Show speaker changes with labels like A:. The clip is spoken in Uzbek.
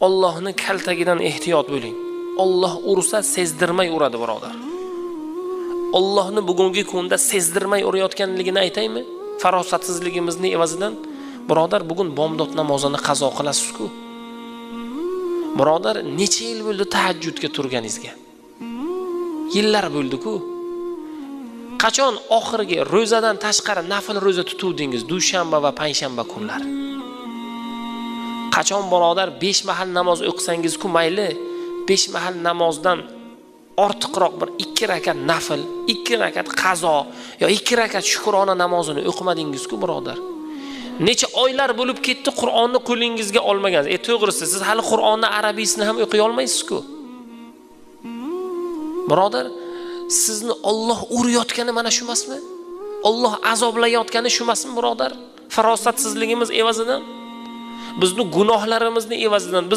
A: Allohni kaltagidan ehtiyot bo'ling. Olloh ursa, sezdirmay uradi, birodar. Ollohni bugungi kunda sezdirmay urayotganligini aytaymi? Farosatsizligimizni evazidan, birodar, bugun bomdod namozini qazo qilasiz-ku. Birodar, necha yil bo'ldi tahajjudga turganingizga? Yillar bo'ldi-ku. Qachon oxirgi ro'zadan tashqari nafl ro'za tutuvdingiz dushanba va payshanba kunlari? Qachon, birodar, 5 mahal namoz o'qisangiz-ku mayli, 5 mahal namozdan ortiqroq bir 2 rakat nafl, 2 rakat qazo yo 2 rakat shukrona namozini o'qimadingiz-ku, birodar? Necha oylar bo'lib ketdi Qur'onni qo'lingizga olmagansiz. To'g'risi, siz hali Qur'onni arabiysini ham o'qiy olmaysiz-ku. Birodar, sizni Olloh urayotgani mana shu emasmi? Olloh azoblayotgani shu emasmi, birodar? Farosatsizligimiz evazidan, bizni gunohlarimizni evazidan biz